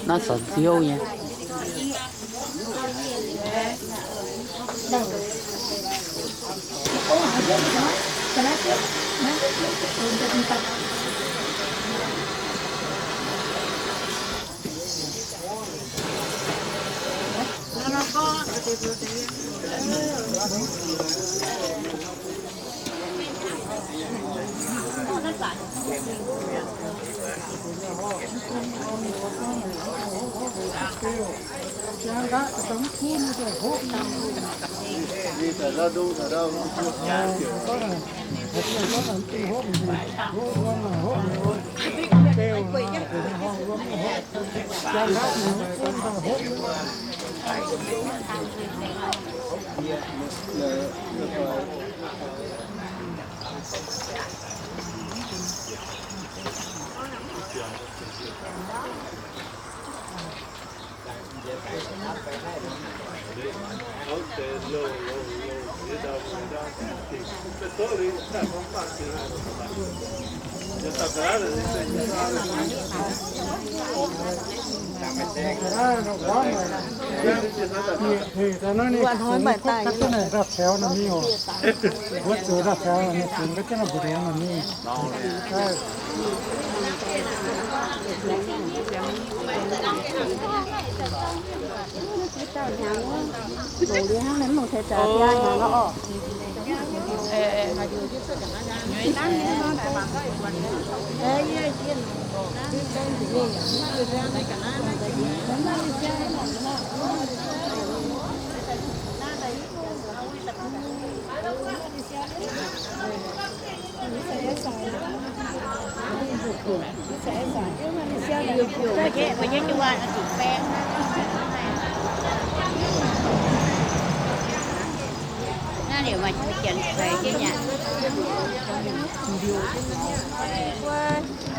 Naaiv corc nziouv nyei.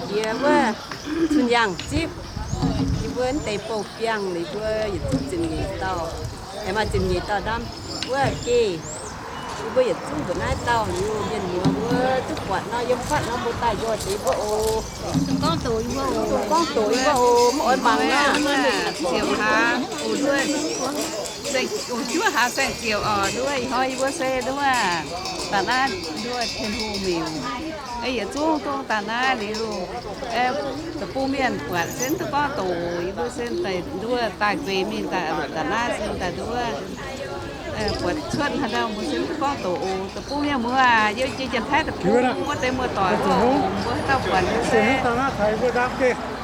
Jiex wuov cun yangh zipv, yie mbuo deix bouh biangh liuz, yie mbuo yietc zungv ziepc nyeic dauh, aengx maaih ziepc nyeic dauh ndamv wuov geh. Yie mbuo yietc zungv mbuoqc naaiv dauh liuz, mienh muoz mbuo duqv buatc nor, yiem fatv nor mbuo daaih nzoih deix mbuo oc. Gorngv doqc yie mbuo oc, mv oix mangc aqv. Ziouc hlaax, ov, juov hlaax saeng-ziouc oc, nduov ih hnoi yie mbuo se nduov daaih naaiv nduov Tin-Hungh miuc. Yietc zungv dongh daaih naaiv liuz, deic-bung mienh buatc se duqv gorngv doqc, yie mbuo se daaih nduov daaih gueix mingh daaih, daaih naaiv se daaih nduov buatc cuotv haaix ndau mbuo se duqv gorngv doqc oc. Deic-bung mienh muoz, yie jiex Janx-Taiv deic-bung wuov deix muoz-doic oc, mbuo dauh buatc liuz se,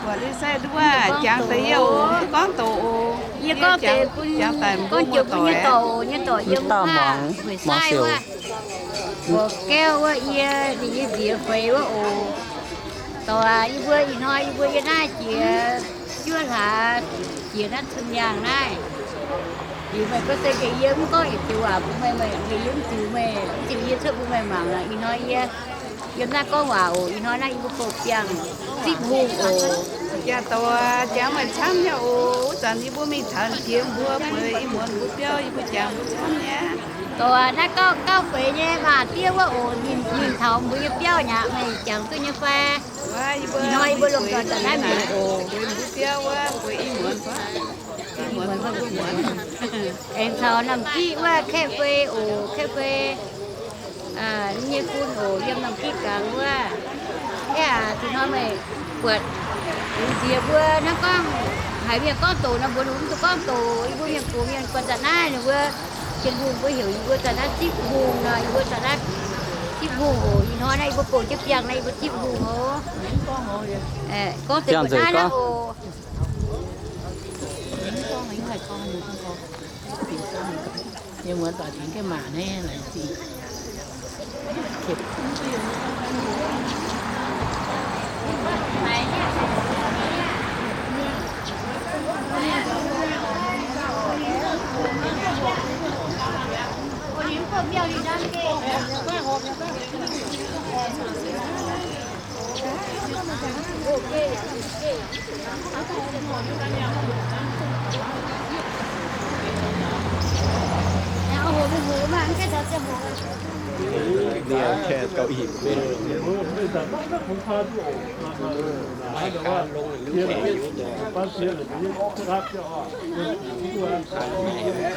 buatc liuz se nduov jangx deix yie oc, duqv gorngv doqc oc. Yie gorngv deix jangx daaih mbuo muoz-doic, nyei doic yiem dauh muangx, muangx siouc. Mbuoqc gauv wuov yie, ninh nyei nziex feix wuov oc. Doic aac, yie mbuo ih hnoi yie mbuo yiem naaiv jiex juov hlaax, jiex naaiv cun yangh naaiv. Liuz meih gorngv se gaax yie mv gorngv yietc joux waac bun meih, meih yie mv zuqc meih, mv zuqc yie cuotv bun meih mangc aqv. Ih hnoi yie yiem naaiv gorngv waac oc. Ih hnoi naaiv yie mbuo bouh biangh zipv hungh oc. Jaa doic, jangx meih camv nyei oc. Wuov zanc yie mbuo mingh taux jiex mbuo bueix ih muonz mbuo biauv, yie mbuo jangx mbuo camv nyei. Doic aac, naaiv gauh, gauh feix nyei maah, diev wuov oc. Ninh, ninh taux mbuo nyei biauv nyei aqv. Meih jangx duqv nyei fai? Ih hnoi yie mbuo lomh nzoih daaih naaiv mingh oc. Bueix mbuo biauv wuov, bueix ih muonz, ih muonz, aengx taux Namh Giqv wuov Kaeqv Fei oc, Kaeqv Fei. Ninh nyei fun oc, yiem Namh Giqv gangx wuov. Aeqv, ih hnoi meih buatc yungz nziex mbuo hnangv gorngv haiz mienh gorngv doqc nor, mbuox ninh mbuo mv duqv gorngv doqc. Yie mbuo mienh gox mienh buatc daaih naaiv ninh mbuo, Tin-Hungh mbuo heuc yie mbuo daaih naaiv zipv hungh nor, yie mbuo daaih naaiv zipv hungh oc. Ih hnoi naaiv yie mbuo bouh jienv biangh naaiv yie mbuo zipv hungh oc. Gorngv deix buatc naaiv oc. Liuz kaaix gauh ih mbenc.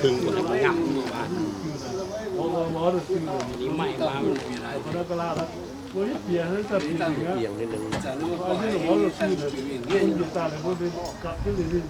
Kưng của nó ngậm mà. Đi may mà. Biếng ninh nưng.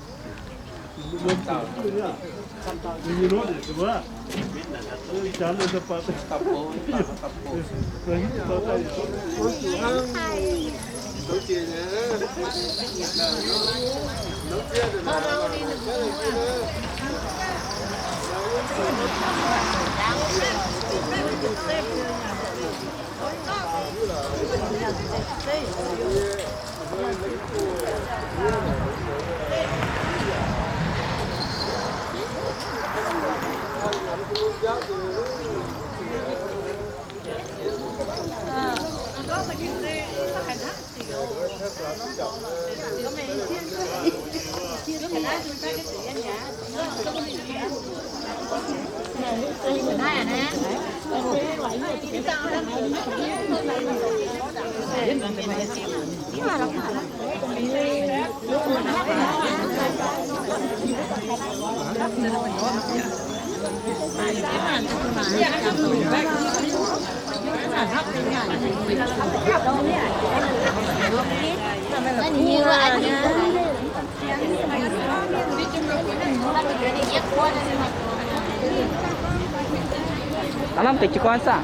Aav lamh deix jiu-goon saah?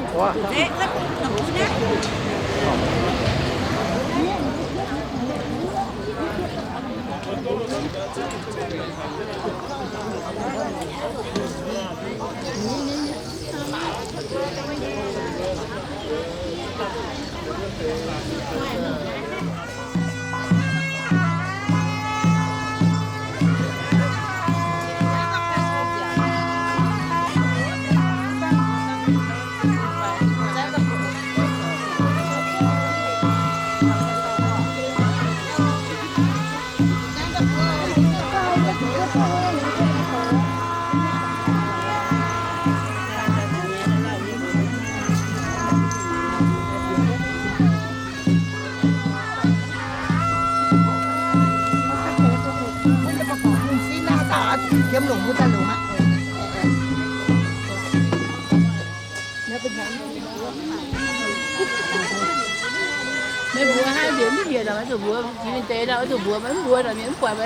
Meih mbuox haaix mbienc mv mbienc, oix zuqc mbuox jiex mingh deix, oix zuqc mbuox maiv mbuox, mienh mv buatc,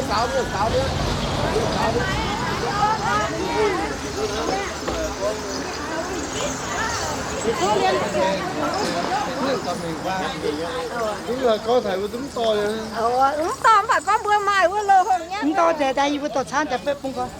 nqa'haav nqa'haav. Mv dorh, mv baac gorngv mbuo maaih wuov loh hungh nyei. Mv dorh, daaih yie mbuo dorh caanv daaih beiv bung gorx.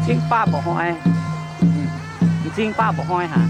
M'zing baav mba'hnoi. M'zing baav mba'hnoi haic.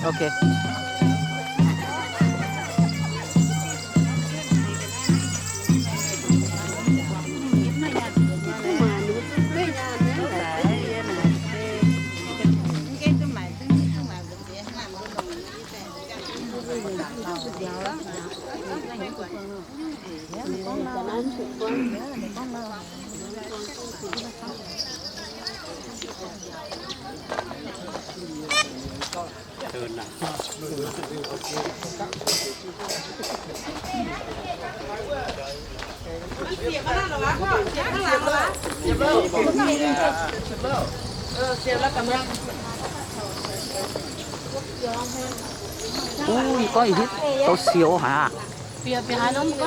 Okay. Ov, yie gorngv yietc hitv douz sioux haic aqv.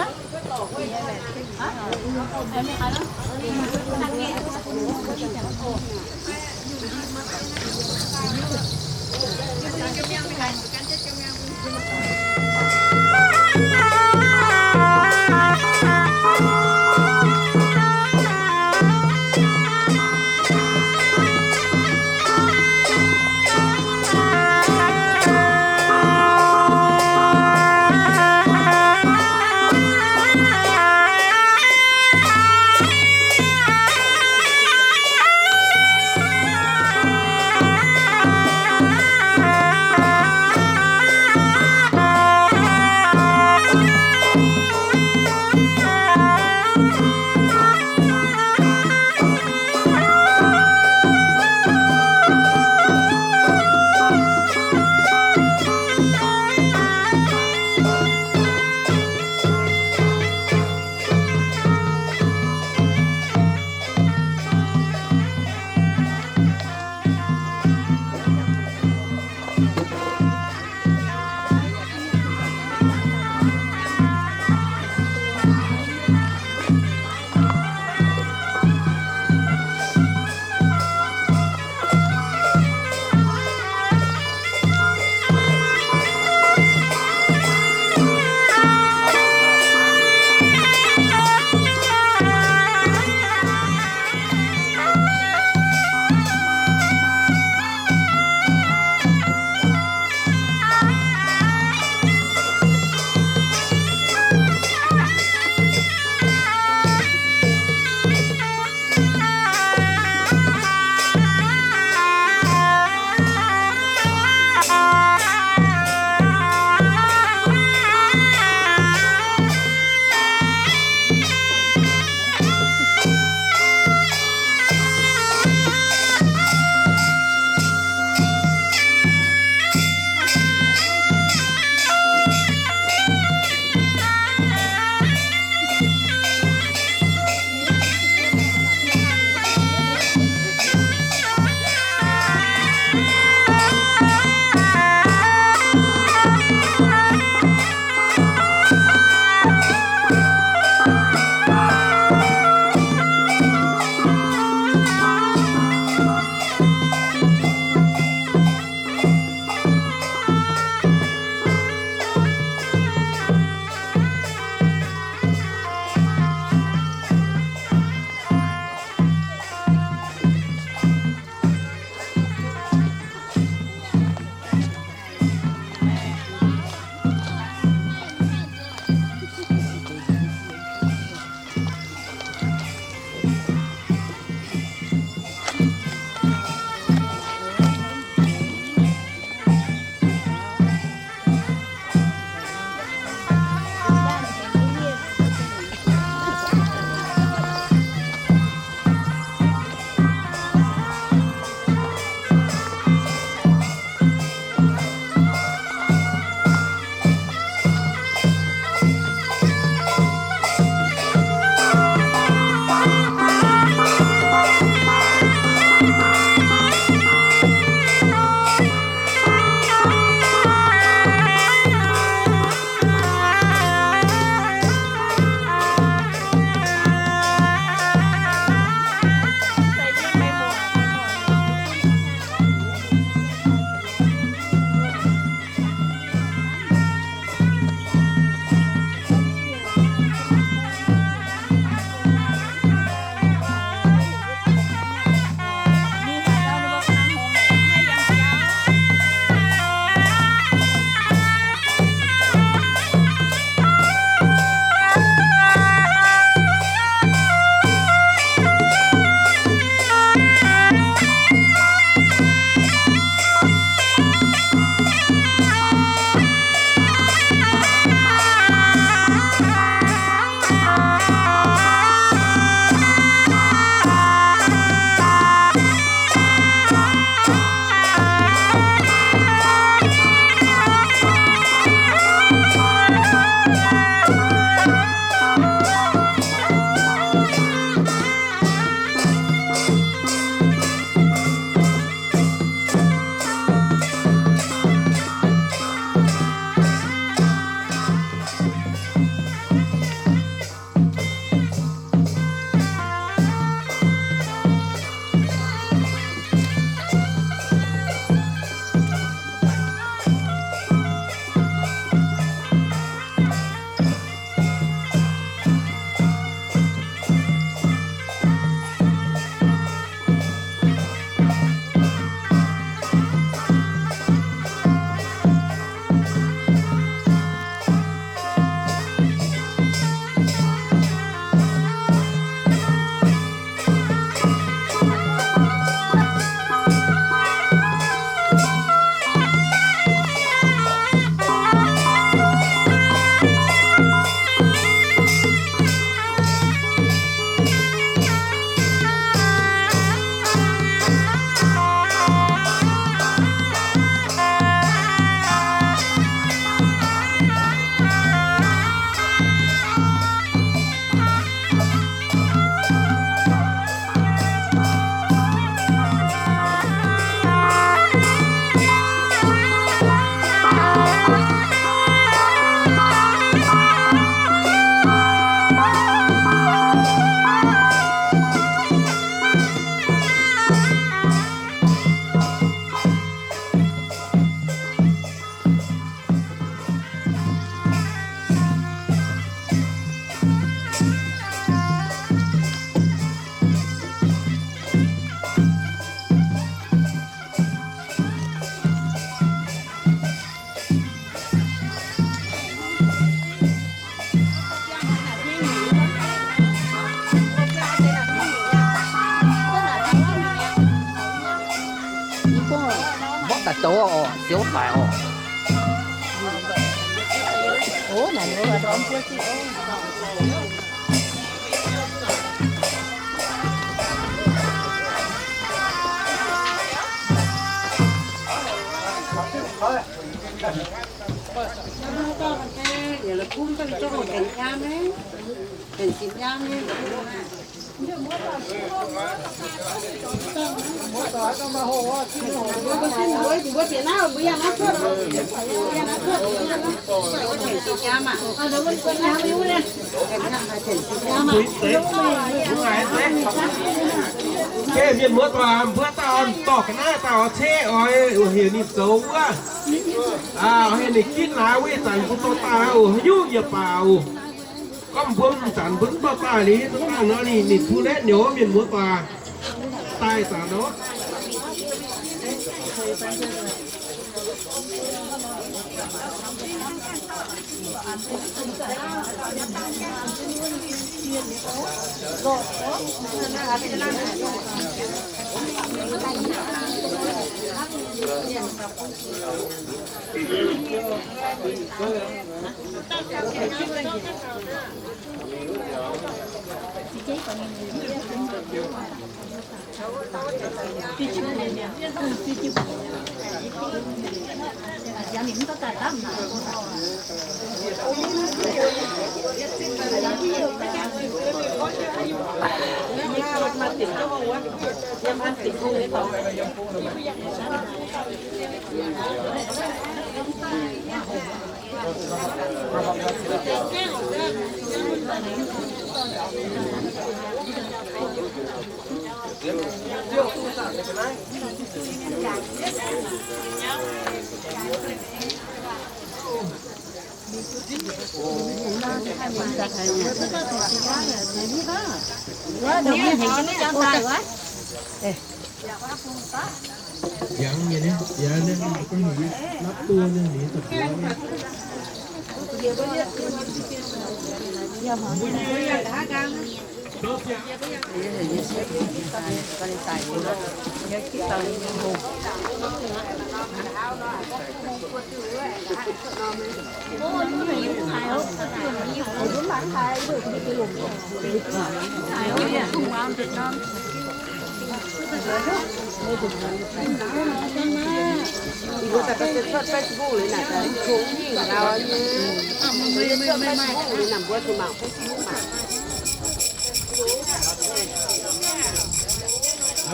Douz oc, siouv daic oc. Mienh muoz-doic, mbuo dauh dorh ga'naaiv dauh ceqv oix heuc ninh zoux wuov. Heuc ninh ginv naaiv wuov zanc mbuo dorh daaih oc, haaix nyungc yaac baac oc. Gorngv mbuo m'zanc mbuo mv dorh daaih liuz, mv baac nor ninh, ninh tu letv nyouz mienh muoz-doic daaih zanc nor.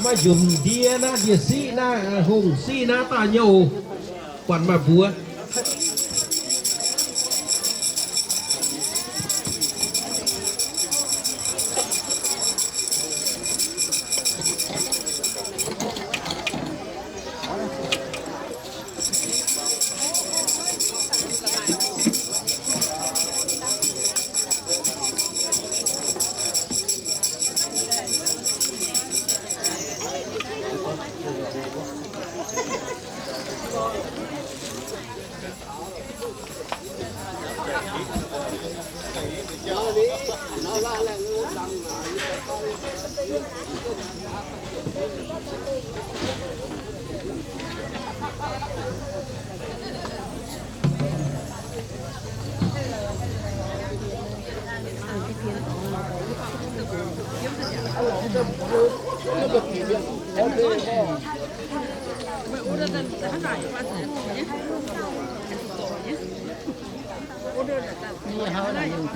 Maaih njunc ndie naaiv, ndie-siqv naaiv, hungh siqv naaiv daaih nyei oc. Buatc maaih mbuox.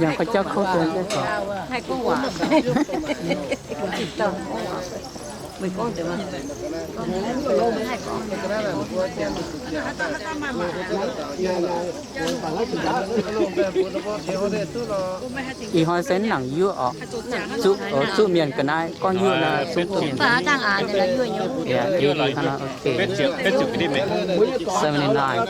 Yangh kouv jauv kouv deix. Ih hnoi se mv nangc yuoqv oc. Zuqv, zuqv mienh ga'naaiv gorngv yuoqv nor, zuqv mienh. Seventy-nine.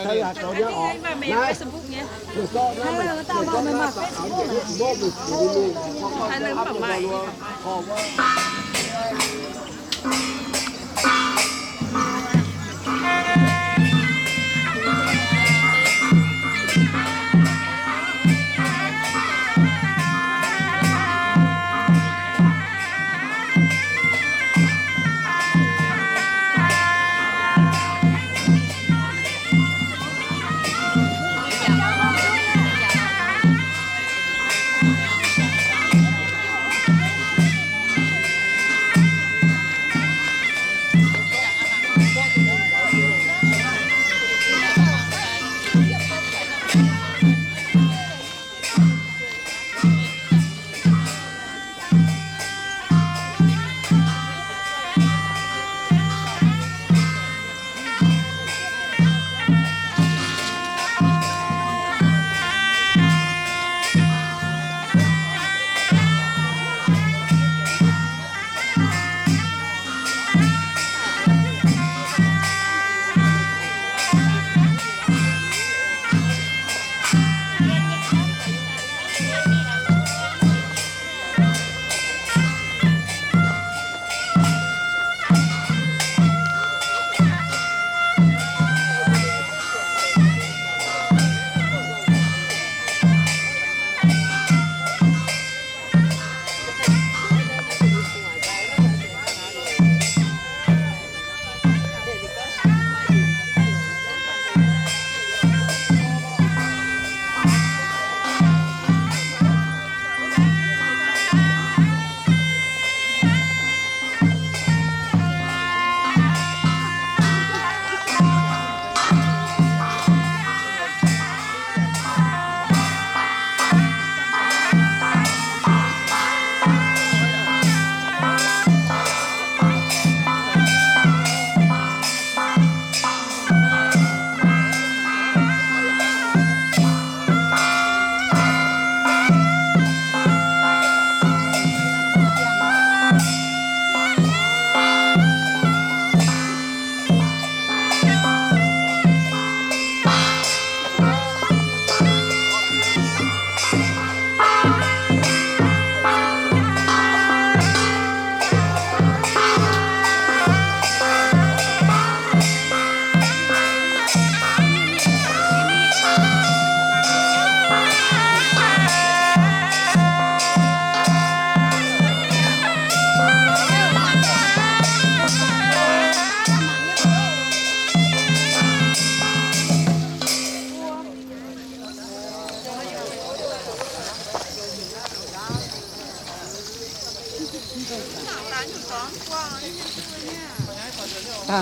I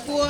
buo.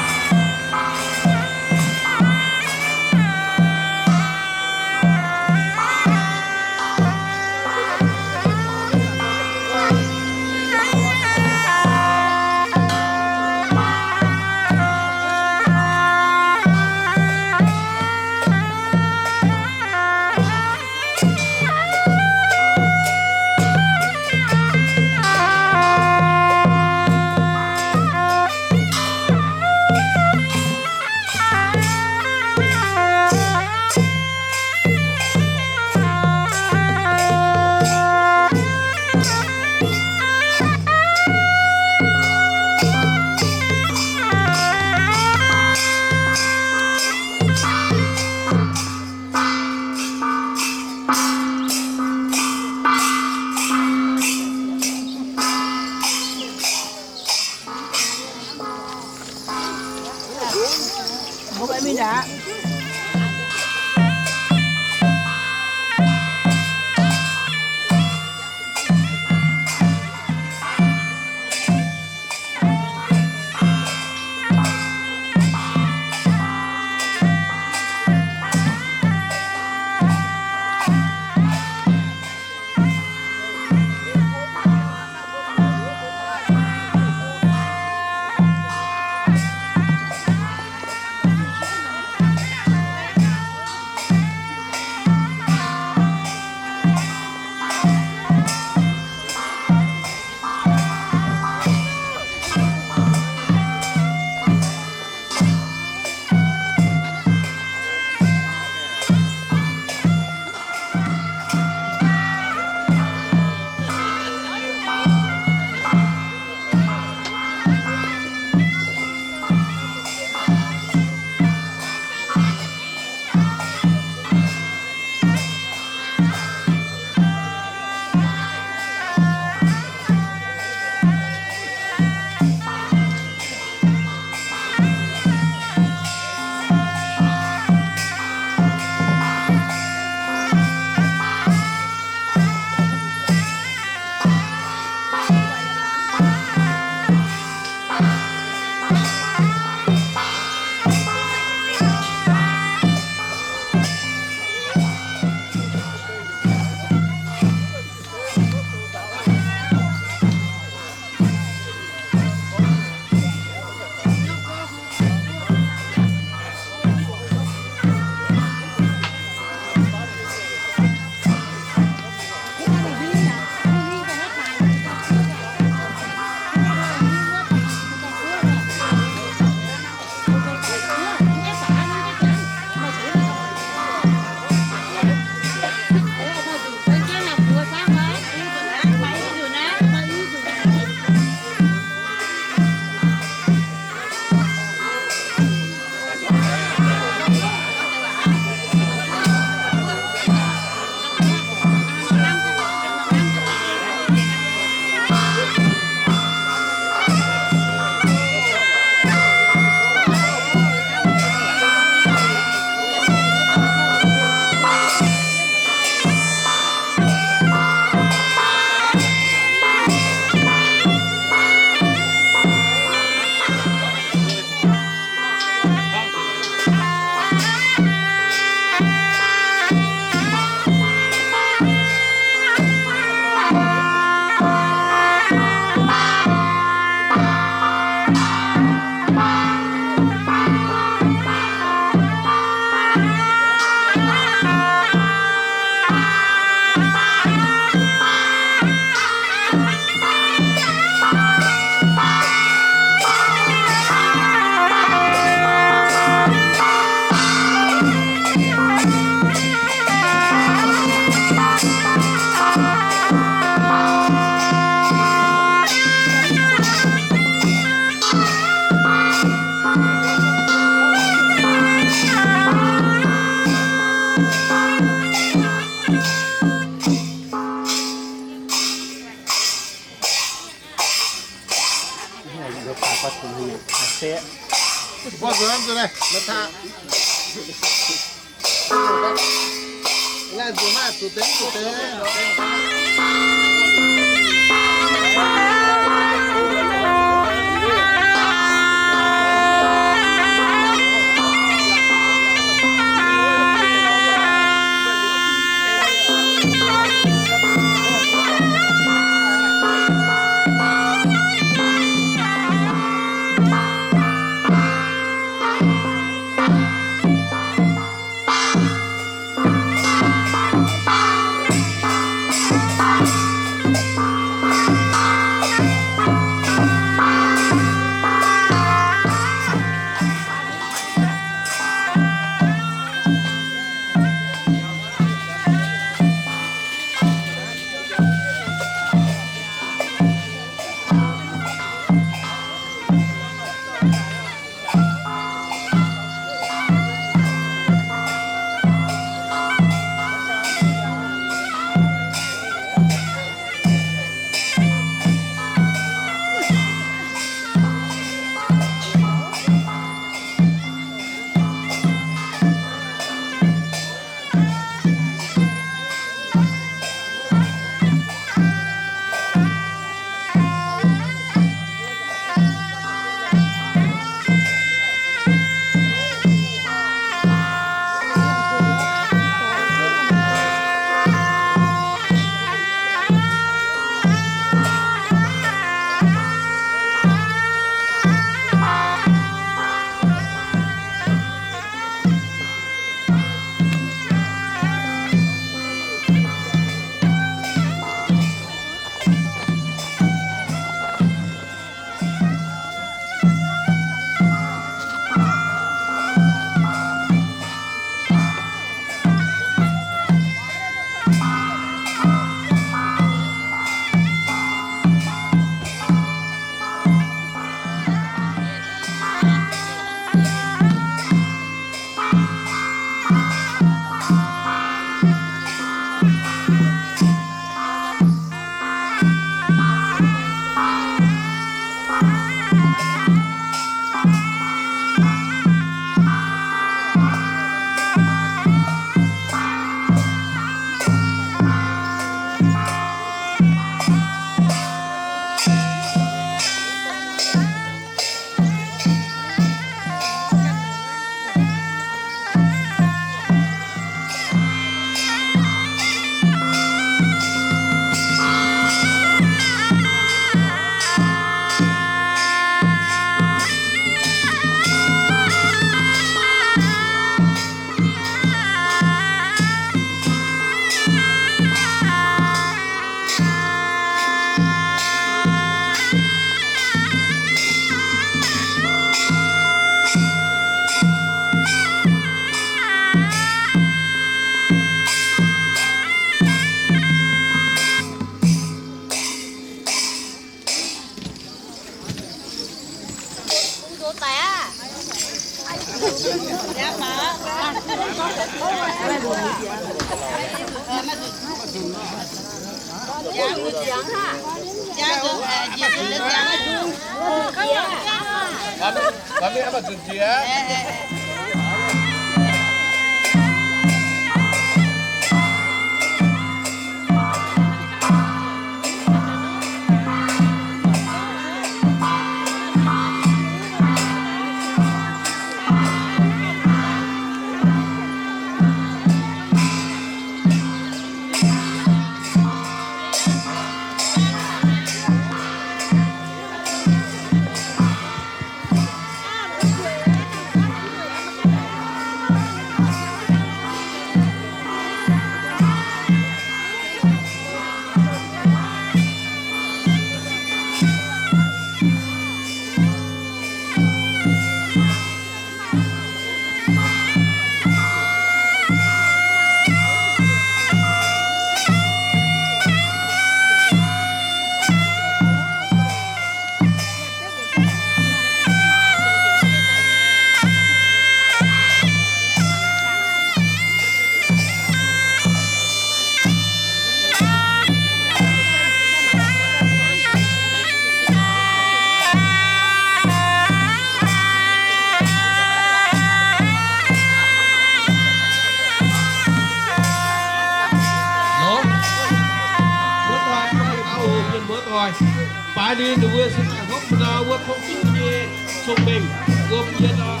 Baaix ninh mbuo se daaih hopv nor wuov tong zuqv nyei cong-mengh wuom yie nor,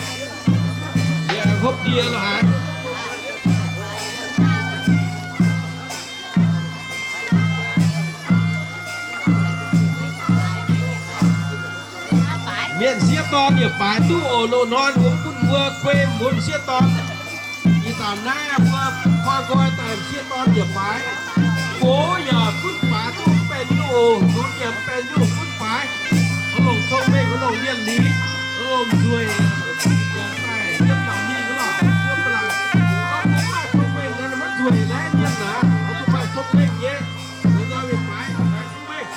yie hopv ndie lo haaix. Mienh sieqv dorn yietc baaix duqv oc. Loz-hnoi mbuo bun mbuo kuei mbuo sieqv dorn. Ih zanc naaiv mbuo koi nqoi daaih sieqv dorn yietc baaix. Gox yaac gunv baaix duqv benx nyungc oc. Lunx yaac benx nyungc gunv baaix. Oix longc cong-mengh, oix longc mienh lingc, oix longc nzueic, yaac daaih yiem naaic mingh lorqc. Mbuo ba'laqc, gorngv mbuo maaih cong-mengh nor, maiv nzueic naaiv mienh aac, oix zuqc maaih cong-mengh nyei. Loz-hnoi mienh baaix, baaix cong-mengh.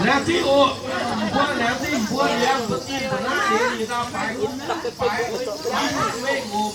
Laengz zingh oc. Mbuo laengz zingh, mbuo laengz zingh, mbuo naaiv liuz, liuz daaih faix, faix, faix mengh oc.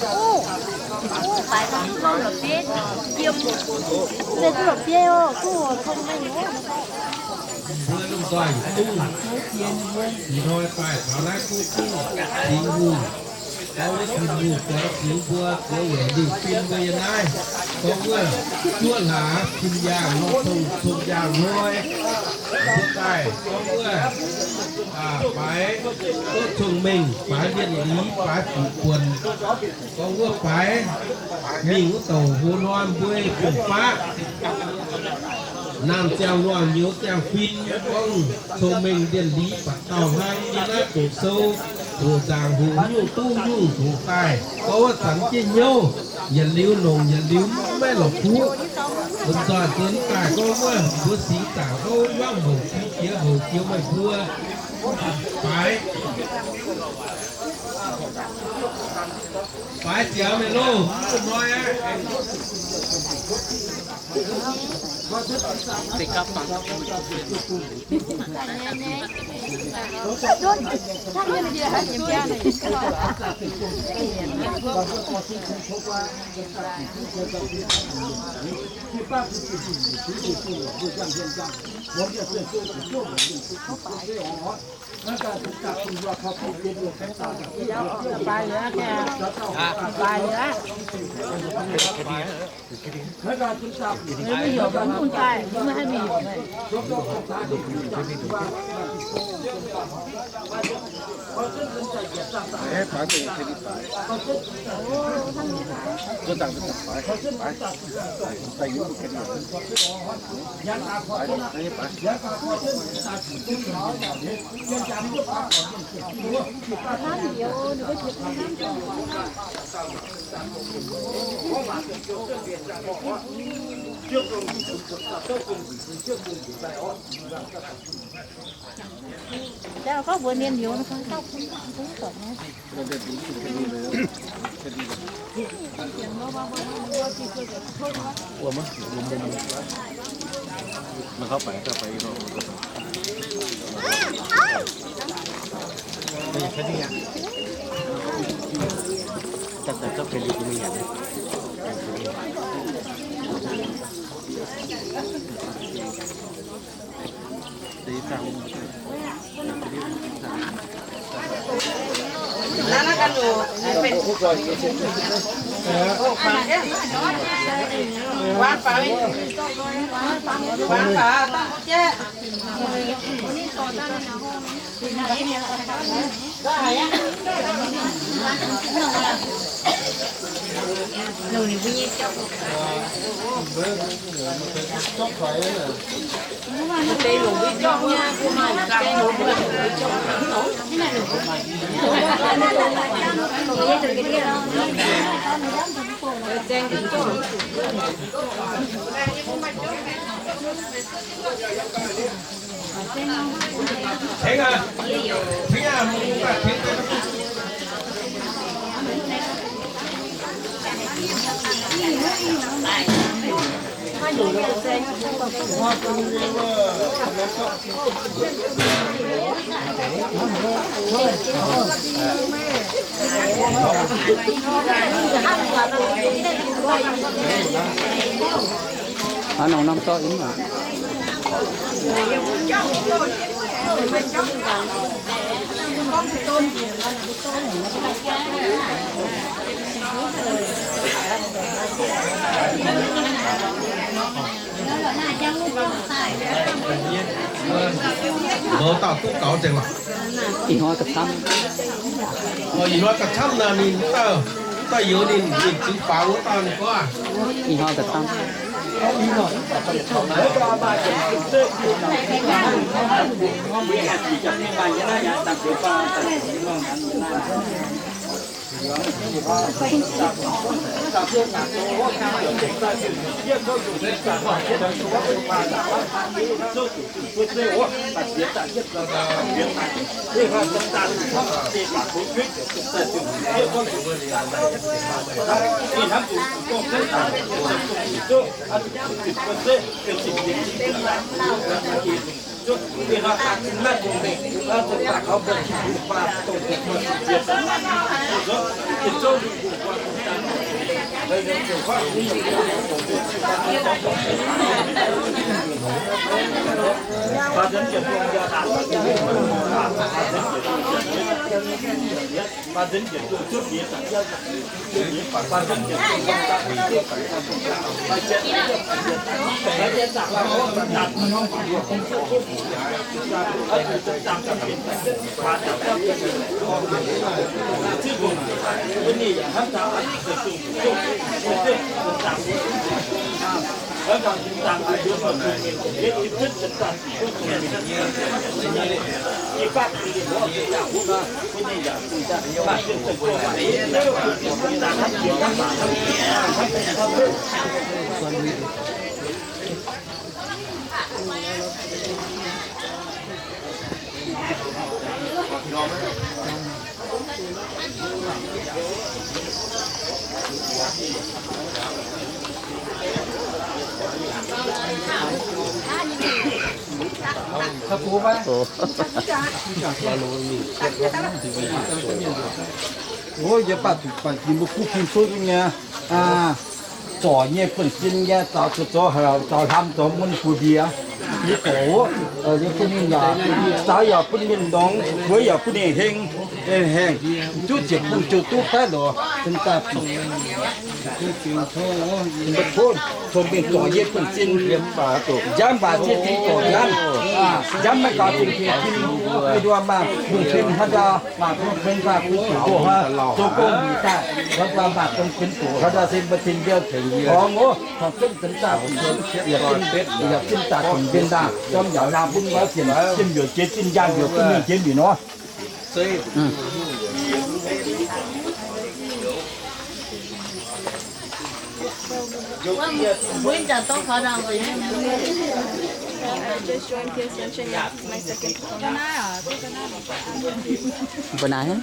Mbuo lomh nzoih dungv, ih hnoi daaih taux naaiv kuv kuv Tin-Hungh, gorngv wuov Tin-Hungh gorx ziux mbuo, gorngv weic ninh fim mbuo yiem naaiv, gorngv wuov zuov hlaax fim yaangh nor cong-cong yaangh hnoi, mbuo daaih gorngv wuov, aa, baaix duqv cong-mengh, baaix mienh liz, baaix fuqv buonc, gorngv wuov baaix mingh wuov douc hoz hnoi mbuo fongc faqv, naamh ziangh luangh nyouz ziangh fin, gorngv cong-mengh mienh liz, baac dauh hnangv yiem naaiv doqc sou, hoqc nzaangc hoqc nyungc duqv nyungc hoqc daaih, gorngv wuov zanc jienv hnyouv yietc liuz longc yietc liuz maiv lorqc kuv. Lomh nzoih zunc daaih gorngv wuov mbuo singx zaangc houv hmuangv houc jiex jiex houc jiex meih mbuo. Baaix, baaix ziangx meih loh, mv hnoi aqv. Hnangv nor norm zorqv yie mv baac. Mouz dauh duqv gaux nzengc lorqc. Ih hnoi gauh camv. Ih hnoi gauh camv nor ninh dauh, dauh youz ninh, ninh ziux faaux wuov dauh ninh gorngv. Ih hnoi gauh camv. Oc, yie baac zuqc baac jiex mbuo kuv fin cuotv nyei. Zorc nyei buonv-sin nyei, zaux zoux zoux haaix, zaux hlamv zoux mun buoz-ndiev, yie gorx, yie bun ninh yaac, zaux yaac bun ninh longx, buoz yaac bun ninh heng, heng, zuqc ziepc bung ziouc duqv daaih lorz, cen daaih bieqc. Tov, tov mingh zorc yie buonv-sin, njamv waac ziex zingh zorc njamv, njamv maiv gaux zingh piex tin, maiv nduov maaih bung-fin hnangv nduov, maaih bung-fin daaih bun zuqc gox hnangv, zoux gong mi'aqv daaih, hnangv nduov maaih bung-fin zuqc hnangv nduov se mbuo tin ndiev tengx horngz oc, horngz zunv zunv daaih bun yaac zunv daaih bun mbienv daaih, zorqv yaac laangh bun wuov sienx, zinh mbiouc jiex zinh, njang mbiouc bun mingh jiex mbiouc nor. I just joined P S Sunshine. This is my second performance. Bernard, huh?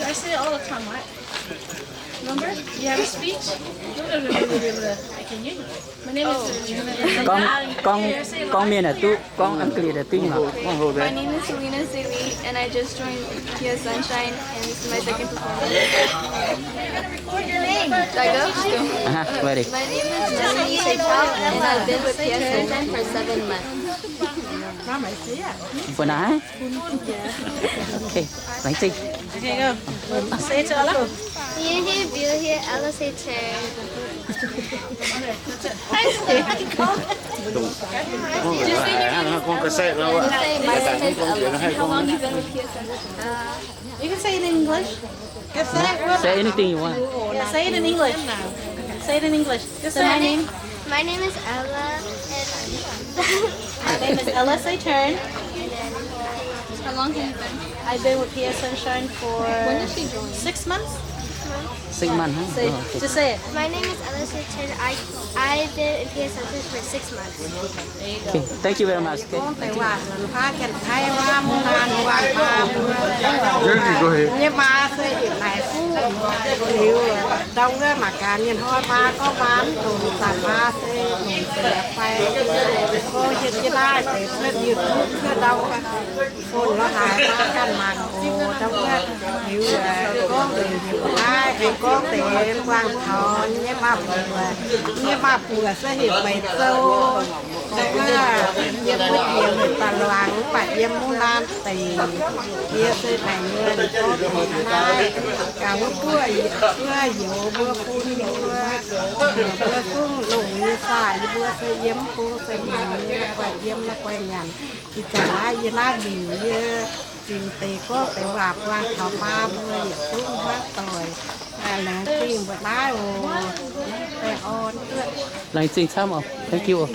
I say it all the time, right? Remember? You have a speech? I can hear you. My name is Gorngv, gorngv, gorngv mienh aeqv duqv, gorngv Ang-gitc aeqv duqv nyei lorqc. My name is Selena Sealy, and I just joined P S Sunshine, and this is my second performance. Record your name. Do I go? Aha, ready. My name is Melanie Seichao, and I've been with P S Sunshine for seven months. Bernard, huh? Okay, laengz zingh. Okay, go. Say it to Ella. Yie hiuv biux hieh Ella se teng. Gorngv ga'naaiv, gorngv ga'naaiv, gorngv ga'naaiv. How long you been with P S N? You can say it in English. Say anything you want. Say it in English. Say it in English. Just say my name. My name is Ella, and my name is Ella Seichao. How long have you been? I've been with P S Sunshine for, when did she join? Six months. Six months, huh? Say, oh, okay. Just say it. My name is Ella Seichao. I, I've been in P S Sunshine for six months. Okay, thank you very much. Okay, thank you. Gorngv deix waac, สวัสดีค่ะ Janx-Taiv waac, muangh laanh waac, nyei maa se yietc laaic fuqv liuz, ndau wuov mangc gaax mienh hnoi maa gorngv maa mv dongc, zanc maa se longc deix fai, gorngv hietv jienv naaiv deix cuotv YouTube cuotv ndau wuov, phone lorz haaix maa ganh mangc oc. Ndau wuov liuz gorngv deix heuc naaiv, aengx gorngv deix buangh taux nyei maa-buoc, nyei maa-buoc se heuc Meic Zou. Ndau wuov yiem wuov diex heuc Ba'luangx, mv baac yiem Muangh Laanh deic. Yie se naaic nyei gorngv deix naaiv gaax wuov buoqv, buoqv youz mbuo bun mbuo, mbuo zungv longc nyei saah, yie mbuo se yiem mv bung se mingh nyei, la'guaih yiem la'guaih nyanc. Ih zanc naaiv yie naaiv mingh yie zingx deix gorngv deix waac buangh taux maa mbuo yietc zungv hnangv doic. Laengz zingh mbuo naaiv oc. Laengz zingh camv oc. Thank you oc.